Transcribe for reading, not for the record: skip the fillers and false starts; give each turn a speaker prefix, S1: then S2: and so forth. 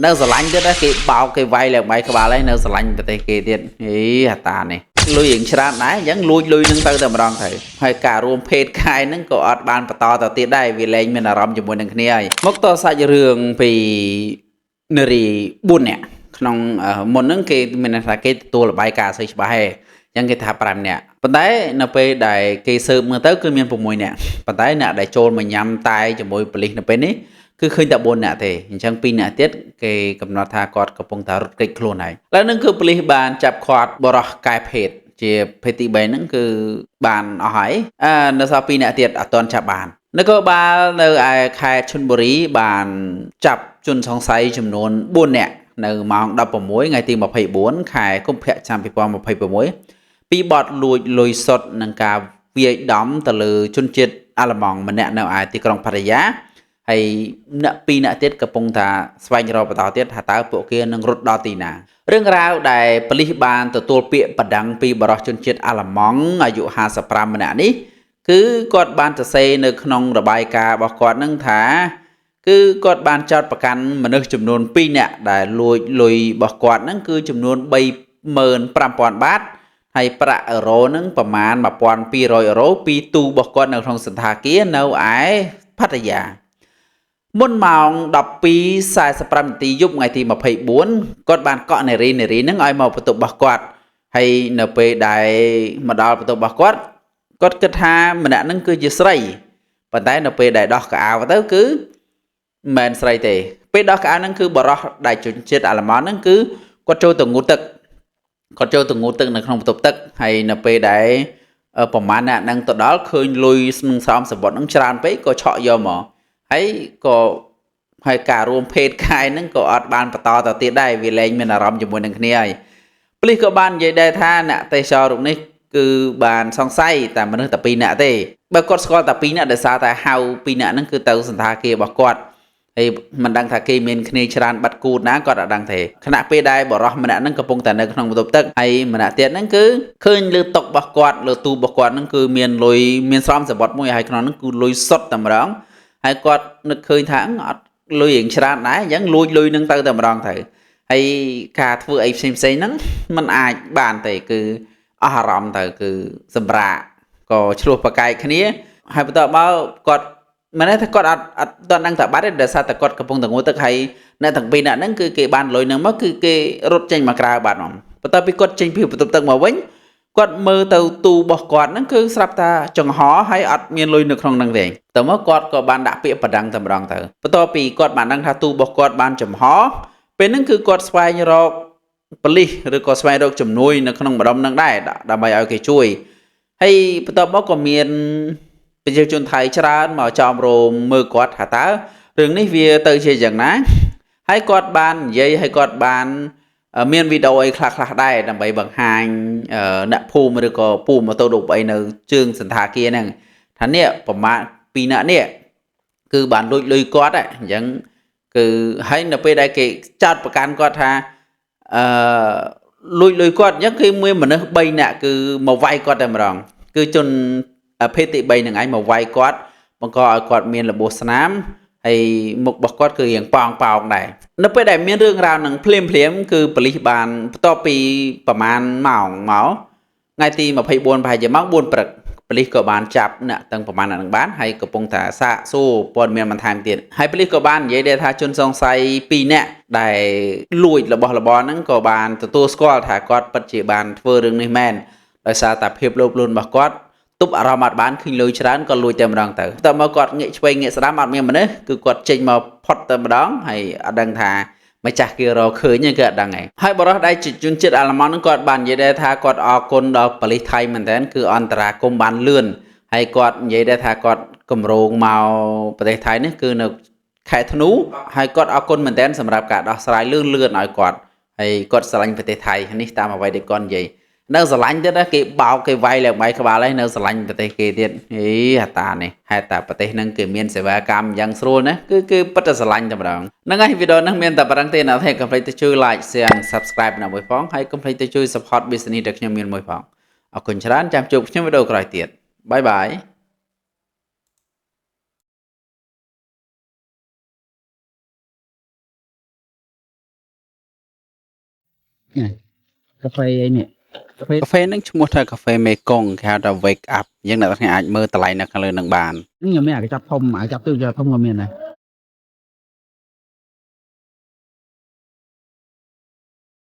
S1: នៅស្រឡាញ់ទៀតណាគេបោកគេវាយឡើងបាយក្បាលហើយនៅស្រឡាញ់ប្រទេសគេទៀតហីអាតានេះលុយរៀងច្រើនដែរអញ្ចឹងលួចលុយនឹងទៅតែម្ដងទៅហើយការរួមភេទខែហ្នឹងក៏អត់បានបន្តទៅទៀតដែរវាលែងមានអារម្មណ៍ជាមួយនឹងគ្នាហើយមកតសាច់រឿងពីនារី4នាក់ក្នុងមុនហ្នឹងគេមានន័យថាគេទទួលរបាយការណ៍ស្អីច្បាស់ហេអញ្ចឹងគេថា5នាក់ប៉ុន្តែនៅពេលដែលគេស៊ើបមើលទៅគឺមាន6នាក់ប៉ុន្តែអ្នកដែលចូលមកញ៉ាំតែជាមួយប៉ូលីសនៅពេលនេះគឺឃើញតែ4នាក់ទេអញ្ចឹង2នាក់ទៀតគេកំណត់ថាគាត់កំពុងតែរត់គេចខ្លួនហើយឥឡូវហ្នឹងគឺប៉ូលីសបានចាប់ឃាត់បរិះកែភេទជាភេទទី3ហ្នឹងគឺបានអស់ហើយអឺនៅសល់2នាក់ទៀតអត់ទាន់ចាប់បាននគរបាលនៅឯខេត្តឈុនបុរីបានចាប់ជនសង្ស័យចំនួន4នាក់នៅម៉ោង16ថ្ងៃទី24ខែកុម្ភៈឆ្នាំ2026ពីបទលួចលុយសុទ្ធនិងការវាយដំទៅលើជនជាតិអាល្លឺម៉ង់ម្នាក់នៅឯទីក្រុងប៉ាតាយាហើយអ្នកពីរអ្នកទៀតកំពុងថាស្វែងរកបន្តទៀតថាតើពួកគេនឹងរត់ដល់ទីណារឿងរ៉ាវដែលប៉ូលីសបានទទួលពាក្យបណ្ដឹងពីបរិសុជនជាតិអាល្លឺម៉ង់អាយុ55ម្នាក់នេះគឺគាត់បានសរសេរនៅក្នុងរបាយការណ៍របស់គាត់នឹងថាគឺគាត់បានចោទប្រកាន់មនុស្សចំនួន2នាក់ដែលលួចលុយរបស់គាត់ហ្នឹងគឺចំនួន35000បាតហើយប្រាក់អឺរ៉ូហ្នឹងប្រមាណ1200អឺរ៉ូពីទូរបស់គាត់នៅក្នុងសន្តាគារនៅឯផាតាយាមុនម៉ោង12:45នាទីយប់ថ្ងៃទី24គាត់បានកក់នារីនារីហ្នឹងឲ្យមកបន្ទប់របស់គាត់ហើយនៅពេលដែលមកដល់បន្ទប់របស់គាត់គាត់គិតថាម្នាក់ហ្នឹងគឺជាស្រីប៉ុន្តែនៅពេលដែលដោះកៅអៅទៅគឺមិនមែនស្រីទេពេលដោះកៅអៅហ្នឹងគឺបរោះដែលជនជាតិអាល្លឺម៉ង់ហ្នឹងគឺគាត់ចូលទៅងូតទឹកគាត់ចូលទៅងូតទឹកនៅក្នុងបន្ទប់ទឹកហើយនៅពេលដែលប្រមាណអ្នកហ្នឹងទៅដល់ឃើញលុយនឹងស្រោមសម្បត្តិហ្នឹងច្រើនពេកក៏ឆក់យកមកហើយក៏ហើយការរួមភេទខែហ្នឹងក៏អត់បានបន្តទៅទៀតដែរវាលែងមានអារម្មណ៍ជាមួយនឹងគ្នាហើយប៉ូលីសក៏បាននិយាយដែរថាអ្នកទេសចររូបនេះគឺបានសង្ស័យតែមនុស្សតែ2នាក់ទេបើគាត់ស្គាល់តែ2នាក់ដោយសារតែហៅ2នាក់ហ្នឹងគឺទៅសន្តាគាររបស់គាត់ហើយមិនដឹងថាគេមានគ្នាច្រើនបាត់គូតណាគាត់អត់ដឹងទេខណៈពេលដែលបរិះម្នាក់ហ្នឹងកំពុងតែនៅក្នុងបន្ទប់ទឹកហើយម្នាក់ទៀតហ្នឹងគឺឃើញលើតុរបស់គាត់លើទូរបស់គាត់ហ្នឹងគឺមានលុយមានស្រោមសម្បត្តិមួយហើយក្នុងហ្នឹងគឺលុយសុទ្ធតែម្ដងហើយគាត់នឹកឃើញថាអត់លុយរៀងច្រើនដែរអញ្ចឹងលួចលុយហ្នឹងទៅតែម្ដងទៅហើយការធ្វើអីផ្សេងផ្សេងហ្នឹងมันអាចបានទេគឺអស់អារម្មណ៍ទៅគឺសម្រាកក៏ឆ្លោះប្រកែកគ្នាហើយបន្ទាប់មកគាត់មិនន័យថាគាត់អត់អត់ទាន់ដឹងថាបាត់ទេដោយសារតែគាត់កំពុងតែងូតទឹកហើយអ្នកទាំងពីរអ្នកហ្នឹងគឺគេបានលុយហ្នឹងមកគឺគេរត់ចេញមកក្រៅបាត់ហ្មងបន្ទាប់ពីគាត់ចេញពីបន្ទប់ទឹកមកវិញគាត់មើលទៅទូរបស់គាត់ហ្នឹងគឺស្រាប់តែចង្ហហើយអត់មានលុយនៅក្នុងហ្នឹងទេទៅមកគាត់ក៏បានដាក់ពាក្យបណ្ដឹងតែម្ដងទៅបន្ទាប់ពីគាត់បានដឹងថាទូរបស់គាត់បានចំហពេលហ្នឹងគឺគាត់ស្វែងរកប៉ូលីសឬក៏ស្វែងរកជំនួយនៅក្នុងម្ដុំហ្នឹងដែរដើម្បីឲ្យគេជួយហើយបន្ទាប់មកក៏មានប្រជាជនថៃច្រើនមកចោមរោមមើលគាត់ថាតើរឿងនេះវាទៅជាយ៉ាងណាហើយគាត់បាននិយាយហើយគាត់បានមានវីដេអូអីខ្លះៗដែរដើម្បីបង្ហាញអ្នកភូមិឬក៏ពូម៉ូតូឌុបអីនៅជើងសន្តាគារហ្នឹងថានេះប្រមាណពីរអ្នកនេះគឺបានលួចលុយគាត់អញ្ចឹងគឺហើយនៅពេលដែលគេចោទប្រកាន់គាត់ថាអឺលួចលុយគាត់អញ្ចឹងគឺមួយមនុស្ស3នាក់គឺមកវាយគាត់តែម្ដងគឺជនភេទទី3ហ្នឹងឯងមកវាយគាត់បង្កឲ្យគាត់មានរបួសស្នាមហើយមុខរបស់គាត់គឺរៀងប៉ោងប៉ោងដែរនៅពេលដែលមានរឿងរ៉ាវនឹងភ្លាមភ្លាមគឺប៉ូលីសបានបន្ទាប់ពីប្រមាណម៉ោងមកថ្ងៃទី24ប្រហែលជាម៉ោង4ព្រឹកប៉ូលីសក៏បានចាប់អ្នកទាំងប្រមាណអ្នកនឹងបានហើយកំពុងតែសាកសួរព័ត៌មានបន្ថែមទៀតហើយប៉ូលីសក៏បាននិយាយដែរថាជនសង្ស័យ2នាក់ដែលលួចរបស់របរហ្នឹងក៏បានទទួលស្គាល់ថាគាត់ពិតជាបានធ្វើរឿងនេះមែនដោយសារតែភាពលោភលន់របស់គាត់ទប់អារម្មណ៍អត់បានឃើញលុយច្រើនក៏លួចតែម្ដងទៅតែមកគាត់ងាកឆ្វេងងាកស្ដាំអត់មានមនុស្សគឺគាត់ចេញមកផុតតែម្ដងហើយអត់ដឹងថាម្ចាស់គេរកឃើញគឺអត់ដឹងឯងហើយបរិះដែលជាជនជាតិអាល្លឺម៉ង់ហ្នឹងគាត់បាននិយាយដែរថាគាត់អរគុណដល់ប៉ូលីសថៃមែនតើគឺអន្តរាគមន៍បានលឿនហើយគាត់និយាយដែរថាគាត់កម្រងមកប្រទេសថៃនេះគឺនៅខេត្តធ្នូហើយគាត់អរគុណមែនតើសម្រាប់ការដោះស្រាយលឿនលឿនឲ្យគាត់ហើយគាត់ស្រឡាញ់ប្រទេសថៃនេះតាមអ្វីដែលគាត់និយាយនៅស្រឡាញ់ទៀតណាគេបោកគេវាយឡើងបាយក្បាលហើយនៅស្រឡាញ់ប្រទេសគេទៀតហីអាតានេះហេតុតែប្រទេសហ្នឹងគេមានសេវាកម្មយ៉ាងស្រួលណាគឺគឺពិតតែស្រឡាញ់តែម្ដងហ្នឹងហើយវីដេអូហ្នឹងមានតែប៉ុណ្្នឹងទេអ្នកទាំងកុំភ្លេចទៅជួយ like share និង subscribe ណាមួយផងហើយកុំភ្លេចទៅជួយ support business ដែលខ្ញុំមានមួយផងអរគុណច្រើនចាំជួបខ្ញុំវីដេអូក្រោយទៀតបាយបាយ
S2: នេះកាហ្វេអីនេះកាហ្វេ
S1: កាហ្វេហ្នឹងឈ្មោះថាកាហ្វេមេកុងគេហៅថា Wake Up អញ្ចឹងអ្នកទាំងអស់គ្នាអាចមើលតម្លៃនៅខាងលើនឹងបាន
S2: នេះខ្ញុំមានអាកញ្ចប់ធំអាកញ្ចប់ទូកញ្ចប់ធំក៏មានដែរ។